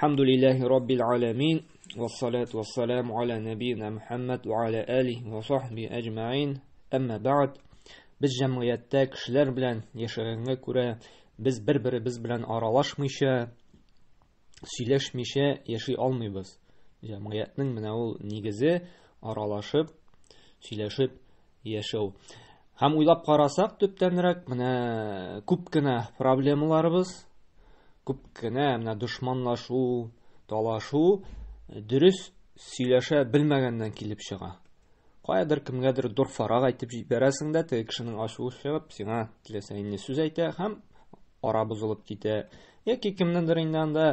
Әлхәмдүлилләһи раббил аламин. Вассалату вассаламу аля набийна Мухаммад ва аля алихи ва сахби әҗмәин. Әмма бәгъд. Без җәмгыятьтә кешеләр белән яшәгәнгә күрә, без бер-беребез белән аралашмыйча, сөйләшмичә яши алмыйбыз. Җәмгыятьнең менә ул нигезе аралашып, сөйләшеп яшәү. Һәм уйлап карасак, төптәнрәк, менә күп кенә проблемаларыбыз, күп кенә менә дошманлашу, талашу дөрес сөйләшә белмәгәннән килеп чыга. Каядыр кемгәдер дорфарак әйтеп җибәрәсең дә, теге кешенең ачуы чыгып, сиңа теләсә нинди сүз әйтә һәм ара бозылып китә. Яки кемнеңдер инде анда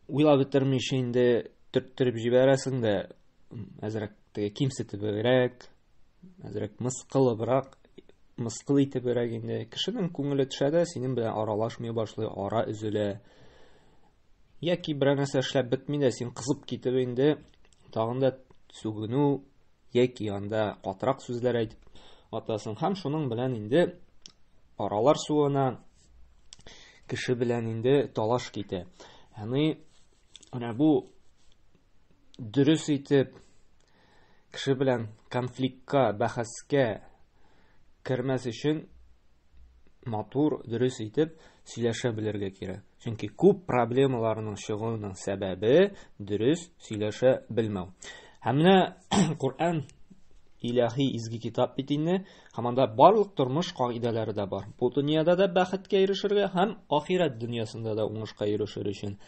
уйлап бетермичә инде төрттереп җибәрәсең дә, әзрәк теге кимсетебрәк, әзрәк мыскылыбрак, мыскыл итебрәк инде кешенең күңеле төшә дә, синең белән аралашмый башлый, ара өзелә. Яки берәр нәрсә эшләп бетми дә, син кызып китеп инде тагын да сүгенү яки анда катырак сүзләр әйтеп атасың һәм шуның белән инде аралар суына, кеше белән инде талаш китә. Ягъни менә бу дөрес итеп кеше белән конфликтка, бәхәскә кермәс өчен матур, дөрес итеп сөйләшә белергә кирәк. Чөнки күп проблемаларның чыгуының сәбәбе дөрес сөйләшә белмәү. Һәм менә Коръән илаһи изге китап бит инде, һәм анда барлык тормыш кагыйдәләре дә бар. Бу дөньяда да бәхеткә ирешергә һәм ахирәт дөньясында да уңышка ирешер өчен.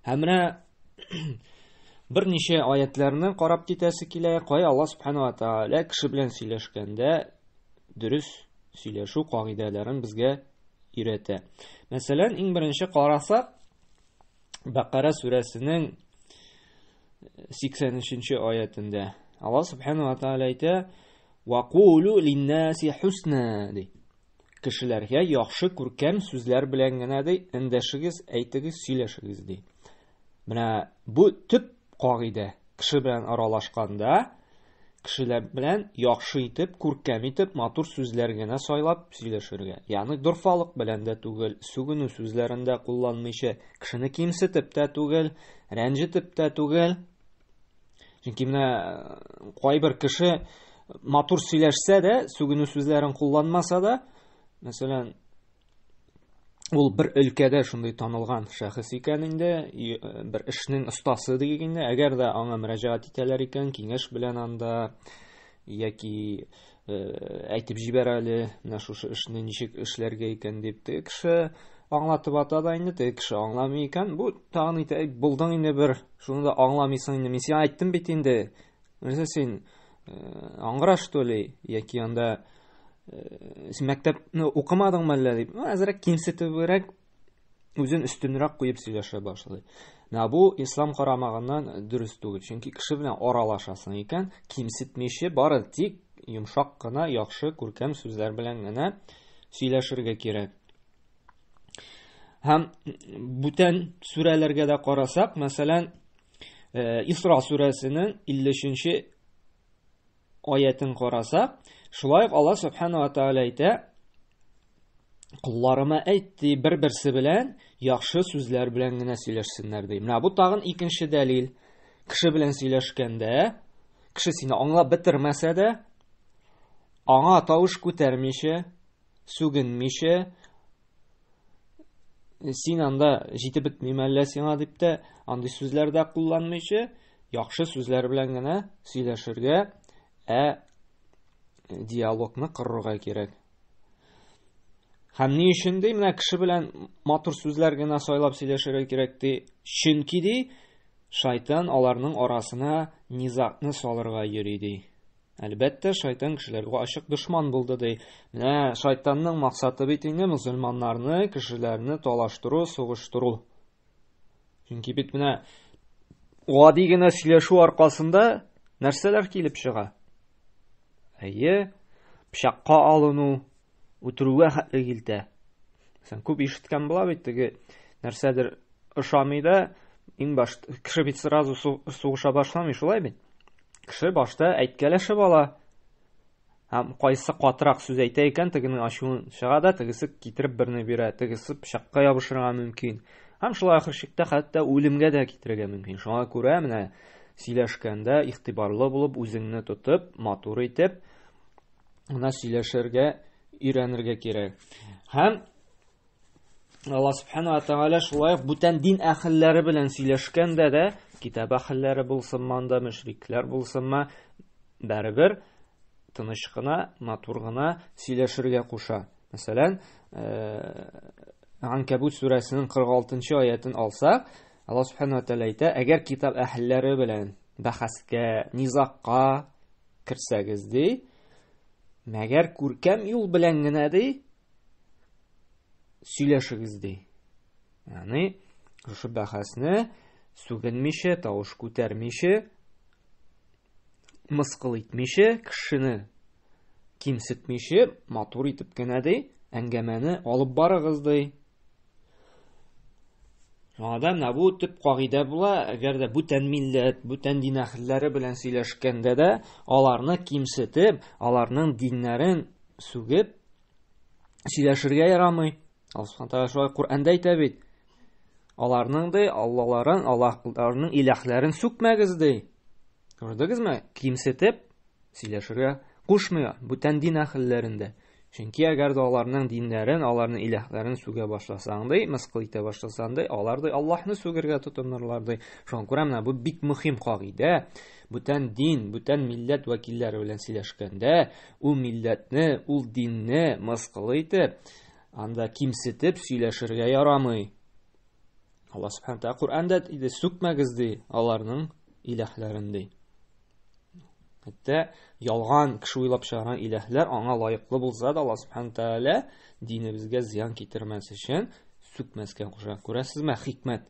Һәм менә берничә аятларны карап китәсе килә. Кая Аллаһ субхана ва тааля кеше белән сөйләшкәндә дөрес сөйләшү кагыйдәләрен безгә өйрәтә. Мәсәлән, иң беренче карасак, Бәкара сүрәсенең 83-нче аятендә Аллаһ субхана ва тааля әйтә: "Ва кулу линнаси хусна" ди. Кешеләргә яхшы күркәм сүзләр белән генә ди, эндәшегез, әйтегез, сөйләшегез ди. Менә бу төп кагыйдә. Кеше белән аралашканда, кешеләр белән яхшы итеп, күркәм итеп, матур сүзләр генә сайлап сөйләшергә. Ягъни дорфалык белән дә түгел, сүгенү сүзләрен дә кулланмыйча, кешене кимсетеп тә түгел, рәнҗетеп тә түгел. Чөнки менә кайбер кеше матур сөйләшсә дә, сүгенү сүзләрен кулланмаса да, мәсәлән, ул бер өлкәдә шундый танылган шәхес икән инде, бер эшнең остасы дигән инде, әгәр дә аңа мөрәҗәгать итәләр икән, киңәш белән анда яки әйтеп җибәр әле, менә шушы эшне ничек эшләргә икән дип, теге кеше аңлатып ата да инде, теге кеше аңламый икән, бу тагын әйтә, булдың инде бер, шуны да аңламыйсың инде, мин сиңа әйттем бит инде, нәрсә син аңгыра что ли, яки анда син мәктәпне укымадыңмы әллә дип, әзрәк кимсетебрәк үзен өстенрәк куеп сөйләшә башлый. Менә бу ислам карамагыннан дөрес түгел. Чөнки кеше белән аралашасың икән, кимсетмичә, бары тик йомшак кына, яхшы, күркәм сүзләр белән генә сөйләшергә кирәк. Һәм бүтән сүрәләргә дә карасак, мәсәлән, Исра сүрәсенең 53-нче аятын карасак, шулай ук Аллаһ субхана ва тааля әйтә: Колларыма әйт, ди, бер-берсе белән яхшы сүзләр белән генә сөйләшсеннәр, ди. Менә бу тагын икенче дәлил. Кеше белән сөйләшкәндә, кеше сине аңлап бетермәсә дә, аңа тавыш күтәрмичә, сүгенмичә, син анда җитеп бетмиме әллә сиңа дип тә андый сүзләр дә кулланмыйча, яхшы сүзләр белән генә сөйләшергә, ә диалогны корырга кирәк. Һәм ни өчен ди, менә кеше белән матур сүзләр генә сайлап сөйләшергә кирәк ди. Чөнки ди, шайтан аларның арасына низагны салырга йөри ди. Әлбәттә, шайтан кешеләргә ачык дошман булды ди. Менә шайтанның максаты бит инде мөселманнарны, кешеләрне талаштыру, сугыштыру. Чөнки бит менә гади генә сөйләшү аркасында нәрсәләр килеп чыга? Әйе, пычакка алыну, үтерүгә хәтле килтә. Сен күп ишеткән була бит теге нәрсәдер ошамый да, иң баш кеше бит сразу сугыша башламый, шулай бит? Кеше башта әйткәләшеп ала. Һәм кайсы катырак сүз әйтә икән, тегенең ачуын чыга да, тегесе китереп берне бирә, тегесе пычакка ябышырга мөмкин. Һәм шулай ахыр чиктә хәтта үлемгә дә китерергә мөмкин. Шуңа күрә менә сөйләшкәндә игътибарлы булып, үзеңне тотып, матур итеп, менә сөйләшергә өйрәнергә кирәк. Һәм Алла Субхану ва Тааля шулай ук бүтән дин әһелләре белән сөйләшкәндә дә, китап әһелләре булсынмы анда, мөшрикләр булсынмы, барыбер тыныч кына, матур гына сөйләшергә куша. Мәсәлән, Анкабут сүрәсенең 46-нчы аятын алсак, Алла Субхану ва Тааля әйтә, әгәр китап әһелләре белән бәхәскә, низагка керсәгез, ди, мәгәр күркәм юл белән генә, ди, сөйләшегез ди. Ягъни шушы бәхәсне сүгенмичә, тавыш күтәрмичә, мыскыл итмичә, кешене кимсетмичә, матур итеп кенә ди, әңгәмәне алып барыгыз ди. Шуңа да менә бу төп кагыйдә була, әгәр дә бүтән милләт, бүтән дин әһелләре белән сөйләшкәндә дә аларны кимсетеп, аларның диннәрен сүгеп сөйләшергә ярамый. Аллаһ Субхану тәгалә шулай Коръәндә әйтә бит. Аларның ди Аллаларын, Аллаһларының иләһләрен сүкмәгез ди. Күрдегезме? Кимсетеп сөйләшергә кушмый бүтән дин әһелләрендә. Чөнки әгәр дә аларның диннәрен, аларның иләһләрен сүгә башласаң ди, мыскыл итә башласаң ди, алар ди Аллаһны сүгергә тотынырлар ди. Шуңа күрә менә бу бик мөһим кагыйдә. Бүтән дин, бүтән милләт вәкилләре белән сөйләшкәндә, ул милләтне, ул динне мыскыл итеп, анда кимсетеп сөйләшергә ярамый. Алла Субхану тәгалә Коръәндә иде, сүкмәгез ди аларның иләһләрен ди. Хәтта ялган кеше уйлап чыгарган иләһләр аңа лаеклы булса да, Алла Субхану тәгалә динебезгә зыян китермәс өчен сүкмәскә куша. Күрәсезме, хикмәт.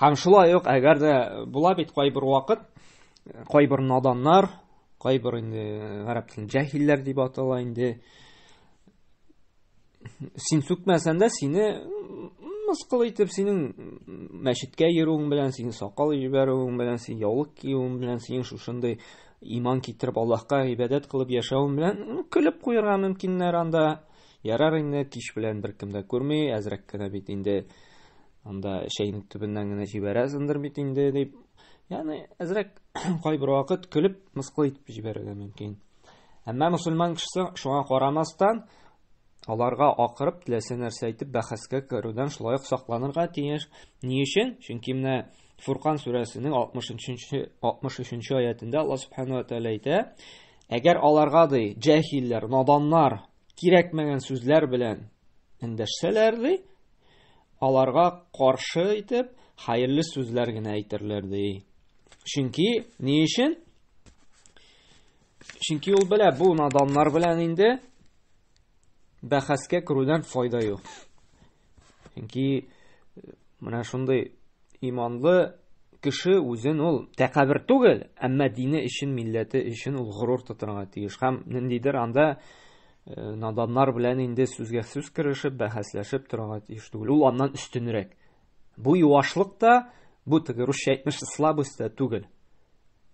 Һәм шулай ук, әгәр дә була бит кайбер вакыт, кайбер наданнар, кайбер инде гарәп телендә җаһилләр дип атала инде, син сүкмәсәң дә сине мыскыл итеп, синең мәчеткә йөрүең белән, синең сакал җибәрүең белән, синең яулык киюең белән, синең шушындый иман китереп Аллаһка гыйбадәт кылып яшәвең белән көлеп куярга мөмкиннәр анда. Ярар инде, кич белән беркем дә күрми, әзрәк кенә бит инде анда чәйнек төбеннән генә җибәрәсеңдер бит инде дип. Ягъни әзрәк кайбер вакыт көлеп, мыскыл итеп җибәрергә мөмкин. Әмма мөселман кешесе шуңа карамастан, аларга акырып теләсә нәрсә әйтеп бәхәскә керүдән шулай ук сакланырга тиеш. Ни өчен? Чөнки менә Фуркан сүрәсенең 63 63 аятендә Аллаһ Субхану ва Тааля әйтә: Әгәр аларга ди, җаһилләр, наданнар кирәкмәгән сүзләр белән эндәшсәләр ди, аларга каршы итеп хәерле сүзләр генә әйтерләр ди. Чөнки ни өчен? Чөнки ул белә, бу наданнар белән инде бәхәскә керүдән файда юк. Чөнки э, менә шундый иманлы кеше үзен ул тәкәббер түгел, әмма дине өчен, милләте өчен ул горур тотырга тиеш. Һәм ниндидер анда э, наданнар белән инде сүзгә сүз керешеп, бәхәсләшеп торырга тиеш түгел. Ул аннан өстенрәк. Бу юашлык та, бу теге русча әйтмеш слабость та түгел.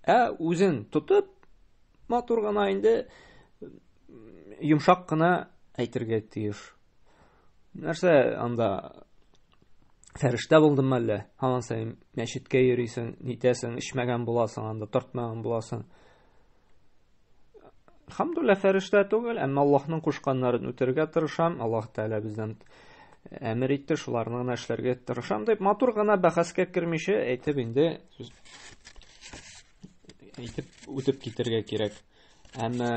Ә үзен тотып, матур гына инде йомшак кына әйтергә тиеш. Нәрсә анда фәрештә булдымы әллә? Һаман саен мәчеткә йөрисең, нитәсең, эчмәгән буласың, анда тартмаган буласың. Әлхәмдүлилләһ, фәрештә түгел, әмма Аллаһның кушканнарын үтәргә тырышам. Аллаһ Тәгалә бездән әмер итте, шуларны гына эшләргә тырышам дип, матур гына бәхәскә кермичә әйтеп инде әйтеп үтеп китәргә кирәк. Әмма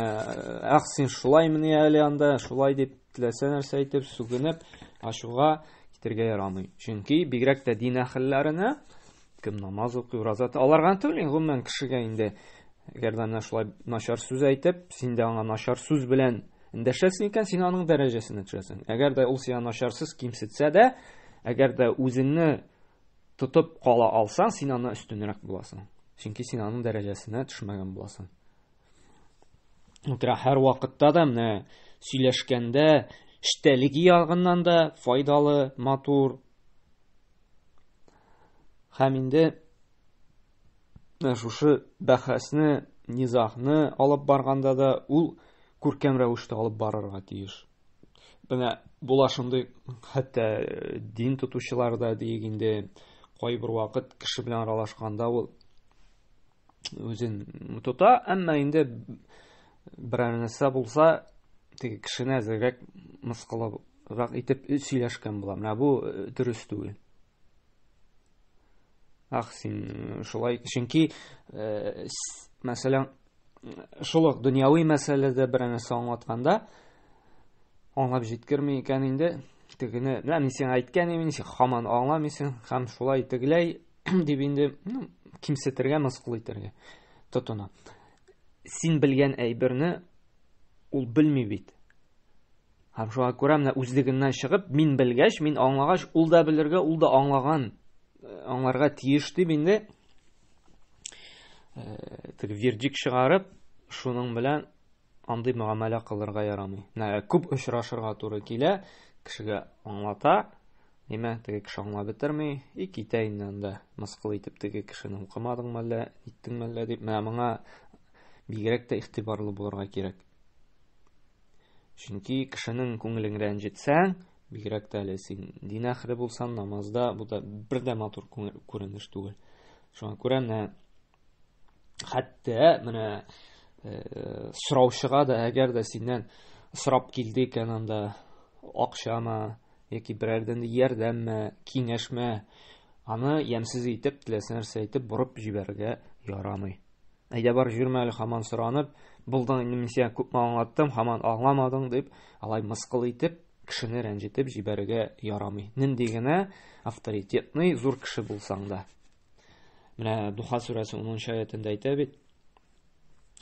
ах син шулаймыни әле анда, шулай дип теләсә нәрсә әйтеп, сүгенеп, ачуга китергә ярамый. Чөнки бигрәк тә дин әһелләренә кем намаз укый, ураза тота, аларга түгел, гомумән кешегә инде әгәр дә менә шулай начар сүз әйтеп, син дә аңа начар сүз белән эндәшәсең икән, син аның дәрәҗәсенә төшәсең. Әгәр дә ул сиңа начар сүз кимсетсә дә, әгәр дә үзеңне тотып кала алсаң, син аннан өстенрәк буласың. Чөнки син аның дәрәҗәсенә төшмәгән буласың. Утыра һәр вакытта да менә сөйләшкәндә эчтәлеге ягыннан да файдалы, матур. Һәм инде менә шушы бәхәсне, низагны алып барганда да ул күркәм рәвештә алып барырга тиеш. Менә була шундый, хәтта дин тотучылар да диек инде, кайбер вакыт кеше белән аралашканда ул үзен тота, әмма инде берәр нәрсә булса, теге кешене әзрәк мыскыллабрак итеп сөйләшкән була. Менә бу дөрес түгел. Ах, син шулай, чөнки, мәсәлән, шул ук дөньяви мәсьәләдә бер нәрсә аңлатканда, аңлап җиткерми икән инде, тегене, менә мин сиңа әйткән идем, син һаман аңламыйсың, һәм шулай тегеләй дип инде, ну, кимсетергә, мыскыл итәргә тотына. Син белгән әйберне ул белми бит. Һәм шуңа күрә менә үзлегеннән чыгып, мин белгәч, мин аңлагач, ул да белергә, ул да аңлаган, аңларга тиеш дип инде теге вердикт чыгарып, шуның белән андый мөгамәлә кылырга ярамый. Менә күп очрашырга туры килә, кешегә аңлата, нимә, теге кеше аңлап бетерми, и китә инде анда, мыскыл итеп теге кешене укымадыңмы әллә, иттеңме әллә дип, менә моңа бигрәк тә игътибарлы булырга кирәк. Чөнки кешенең күңелен рәнҗетсәң, бигрәк тә әле син дин әһле булсаң, намазда бу да бер дә матур күренеш түгел. Шуңа күрә менә хәтта менә сораучыга да, әгәр дә синнән сорап килде икән анда акчамы яки берәрдән ярдәмме, киңәшме, аны ямьсез итеп, теләсә нәрсә әйтеп борып җибәрергә ярамый. Әйдә бар, җөрмә әле һаман соранып, булдың инде, мин сиңа күпме аңлаттым, һаман аңламадың дип, алай мыскыл итеп, кешене рәнҗетеп җибәрергә ярамый. Нинди генә авторитетный зур кеше булсаң да. Менә Духа сүрәсе 10 аятында әйтә бит,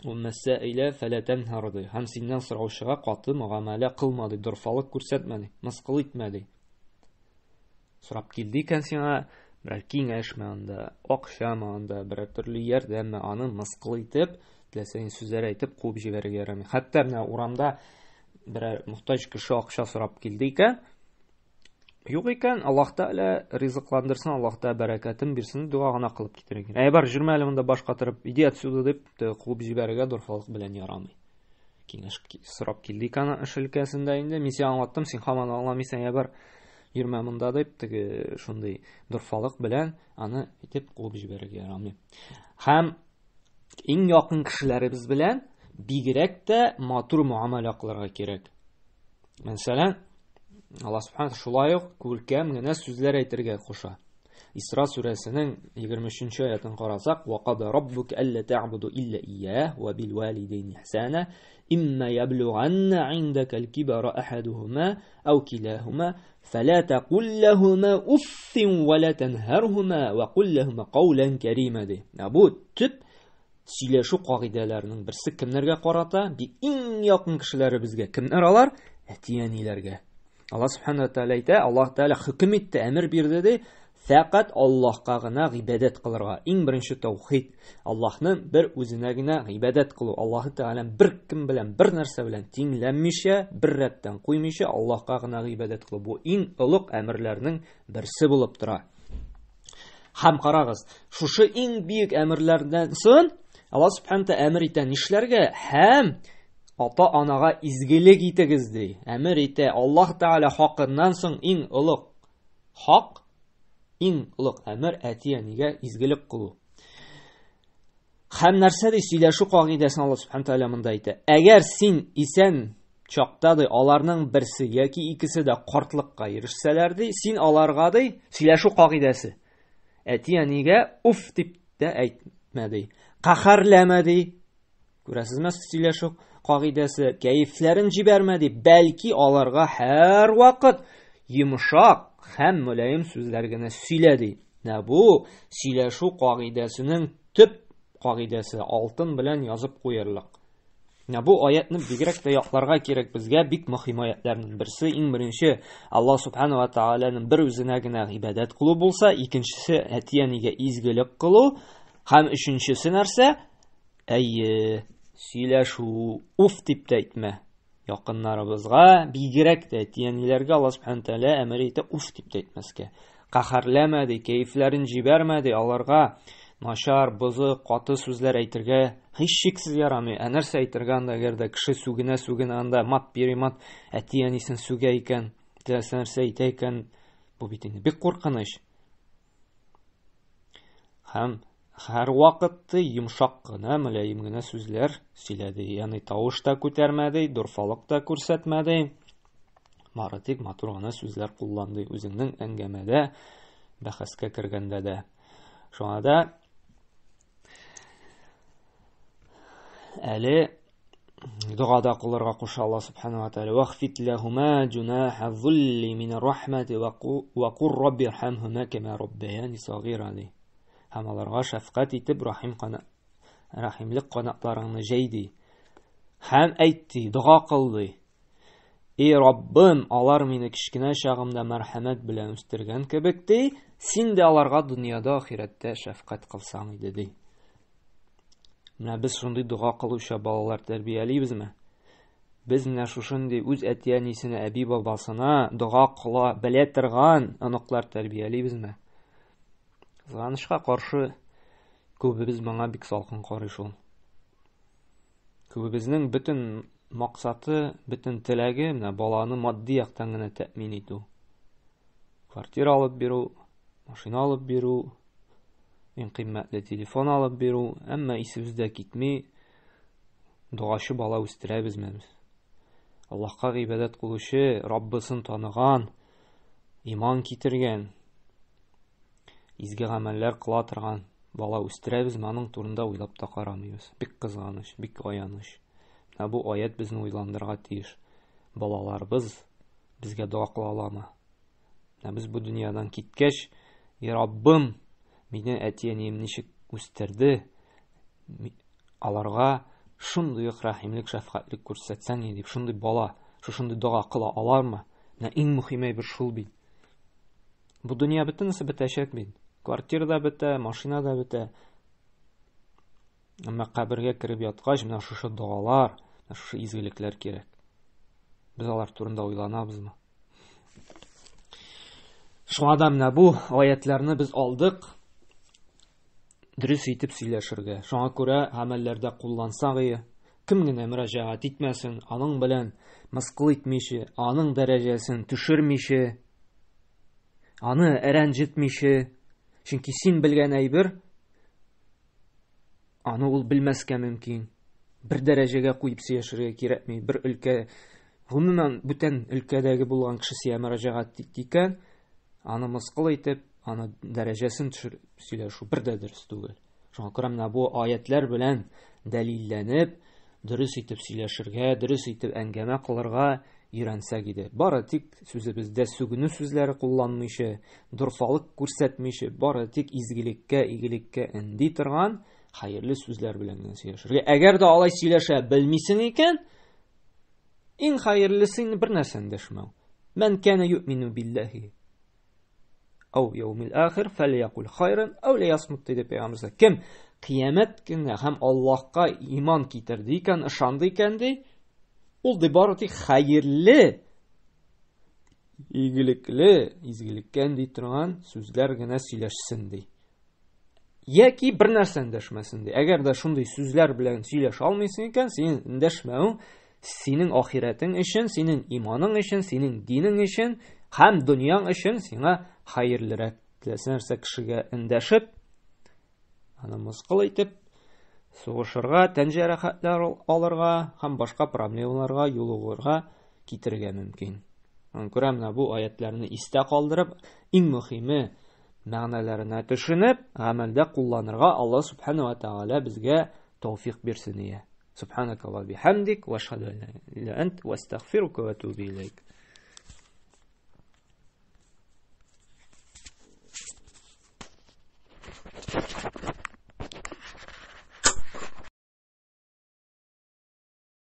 Уммәсәилә фәлә тәнһар ди. Һәм синнән сораучыга каты мөгамәлә кылма ди, дорфалык күрсәтмә ди, мыскыл итмә ди. Сорап килде икән сиңа, берәр киңәшме анда, акчамы анда, берәр төрле ярдәмме, аны мыскыл итеп, теләсә нинди сүзләр әйтеп куып җибәрергә ярамый. Хәтта менә урамда берәр мохтаҗ кеше акча сорап килде икән, юк икән, Аллаһ Тәгалә ризыкландырсын, Аллаһ Тәгалә бәрәкәтен бирсен, дога гына кылып китерергә. Әй бар, җөрмә әле монда баш катырып, иди отсюда дип куып җибәрергә дорфалык белән ярамый. Киңәш сорап килде икән эш өлкәсендә инде. Мин сиңа аңлаттым, син һаман аңламыйсың, я бар, йөрмә монда дип, теге шундый дорфалык белән аны итеп куып җибәрергә ярамый. Һәм иң якын кешеләребез белән бигрәк тә матур муамәлә кылырга кирәк. Мәсәлән, Аллаһ Субханаһу шулай ук күркәм генә сүзләр әйтергә куша. Исра сүрәсенең 23 аятын карасак, "Ва када раббука алла та'буду илля ияһ ва бил валидейни ихсана, имма яблуганна индака аль-кибара ахадухума ау килахума, фала тaqul лахума уффин ва ла танхархума ва кул лахума каулан карима" ди. Бу төп сөйләшү кагыйдәләренең берсе кемнәргә карата? Бик иң якын кешеләребезгә. Кемнәр алар? Әти-әниләргә. Аллаһ Субхану ва Тааля әйтә, Аллаһ Тааля хөкем итте, әмер бирде ди, фәкать Аллаһка гына гыйбадәт кылырга. Иң беренче таухид, Аллаһның бер үзенә генә гыйбадәт кылу. Аллаһ Тааля бер кем белән, бер нәрсә белән тиңләнмичә, бер рәттән куймыйча Аллаһка гына гыйбадәт кылу. Бу иң олуг әмерләрнең берсе булып тора. Һәм карагыз, шушы иң бөек әмерләрдән соң Аллаһ Субхану тә әмер итә нишләргә? Һәм ата-анага изгелек итегез ди. Әмер итә. Аллаһ Тәгалә хакыннан соң иң олуг хак, иң олуг әмер әти-әнигә изгелек кылу. Һәм нәрсә ди сөйләшү кагыйдәсен Аллаһ Субхану тәгалә монда әйтә. Әгәр син исән чакта ди, аларның берсе яки икесе дә картлыкка ирешсәләр ди, син аларга ди, сөйләшү кагыйдәсе. Әти-әнигә уф дип тә әйтмә ди. Каһәрләмә ди. Күрәсезме, сөйләшү кагыйдәсе, кәефләрен җибәрмә ди, бәлки аларга һәрвакыт йомшак һәм мөлаем сүзләр генә сөйлә ди. Менә бу сөйләшү кагыйдәсенең төп кагыйдәсе, алтын белән язып куерлык. Менә бу аятны бигрәк тә якларга кирәк безгә, бик мөһим аятларның берсе. Иң беренче Аллаһ Субхану ва Тааляның бер үзенә генә гыйбадәт кылу булса, икенчесе әти-әнигә изгелек кылу, һәм өченчесе нәрсә? Әйе, сөйләшү, уф дип тә әйтмә. Якыннарыбызга, бигрәк тә әти-әниләргә Аллаһ Субхану Тааля әмер итә, уф дип тә әйтмәскә. Каһәрләмә ди, кәефләрен җибәрмә ди, аларга Начар, бозык, каты сүзләр әйтергә һичшиксез ярамый. Ә нәрсә әйтергә анда, әгәр дә кеше сүгенә-сүгенә анда мат-перемат әти-әнисен сүгә икән, теләсә нәрсә әйтә икән, бу бит инде бик куркыныч. Һәм һәрвакыт йомшак кына, мөлаем генә сүзләр сөйләде. Ягъни тавыш та күтәрмәде, дорфалык та күрсәтмәде. Бары тик матур гына сүзләр кулланды үзеңнең әңгәмәдә, бәхәскә кергәндә дә. Шуңа да әле догада кылырга куша Аллаһ субхану ва тааля. Вахфит лахума джунаха зулли мин рахмати ва кур рабби ирхамхума кама раббаяни сагира ди. Һәм аларга шәфкать итеп рахим кана рахимлек канатларыңны җәй ди. Һәм әйт ди, дога кыл ди. Эй Раббым, алар мине кечкенә чагымда мәрхәмәт белән үстергән кебек ди, син дә аларга дөньяда, ахирәттә шәфкать кылсаң иде ди. Менә без шундый дога кылучы балалар тәрбиялибезме? Без менә шушындый үз әти-әнисенә, әби-бабасына дога кыла белә торган оныклар тәрбиялибезме? Кызганычка каршы, күбебез моңа бик салкын карый шул. Күбебезнең бөтен максаты, бөтен теләге менә баланы матди яктан гына тәэмин итү. Квартира алып бирү, машина алып бирү, иң кыйммәтле телефон алып бирү, әмма исебездә китми, догачы бала үстерәбезме без? Аллаһка гыйбадәт кылучы, Раббысын таныган, иман китергән, изге гамәлләр кыла торган бала үстерәбезме, аның турында уйлап та карамыйбыз. Бик кызганыч, бик аяныч. Менә бу аят безне уйландырырга тиеш. Балаларыбыз безгә дога кыла аламы? Ә без бу дөньядан киткәч, и Раббым, мине әти-әнием ничек үстерде, аларга шундый ук рәхимлек, шәфкатьлек күрсәтсәң иде дип, шундый бала, шушындый дога кыла алармы? Менә иң мөһим әйбер шул бит. Бу дөнья бөтенесе бетәчәк бит. Квартира да бетә, машина да бетә. Әмма кабергә кереп яткач, менә шушы догалар, менә шушы изгелекләр кирәк. Без алар турында уйланабызмы? Шуңа да менә бу аятларны без алдык дөрес итеп сөйләшергә. Шуңа күрә гамәлләрдә куллансак ие, кем генә мөрәҗәгать итмәсен, аның белән мыскыл итмичә, аның дәрәҗәсен төшермичә, аны рәнҗетмичә, чөнки син белгән әйбер Аны ул белмәскә мөмкин. Бер дәрәҗәгә куеп сөйләшергә кирәкми. Бер өлкә, гомумән, бүтән өлкәдәге булган кешесенә мөрәҗәгать итте икән, аны мыскыл итеп, аны дәрәҗәсен төшереп сөйләшү бер дә дөрес түгел. Шуңа күрә менә бу аятлар белән дәлилләнеп, дөрес итеп сөйләшергә, дөрес итеп әңгәмә кылырга өйрәнсәк иде. Бары тик сүзебездә сүгенү сүзләре кулланмыйча, дорфалык күрсәтмичә, бары тик изгелеккә, игелеккә өнди торган хәерле сүзләр белән генә сөйләшергә. Әгәр дә алай сөйләшә белмисең икән, иң хәерлесе инде бер нәрсә эндәшмәү. Мән кана юъмину биллаһи Ау яумил ахир фәлиякул хайран ау лиясмут диде пәйгамбер. Кем кыямәт көненә һәм Аллаһка иман китерде икән, ышанды икән ди, ул ди бары тик хәерле, игелекле, изгелеккә өнди торган сүзләр генә сөйләшсен ди. Яки бер нәрсә эндәшмәсен ди. Әгәр дә шундый сүзләр белән сөйләшә алмыйсың икән, синең эндәшмәвең синең ахирәтең өчен, синең иманың өчен, синең динең өчен һәм дөньяң өчен сиңа хәерлерәк. Теләсә нәрсә кешегә эндәшеп, аны мыскыл итеп, сугышырга, тән җәрәхәтләр алырга һәм башка проблемаларга юлыгырга китерергә мөмкин. Шуңа күрә менә бу аятларны истә калдырып, иң мөһиме мәгънәләренә төшенеп, гамәлдә кулланырга Алла субхана ва тааля безгә тәүфик бирсен ия. Субханaka ва бихамдик ва ашһаду ан ла илаһа илля ант ва астагфирука ва атубу илейк.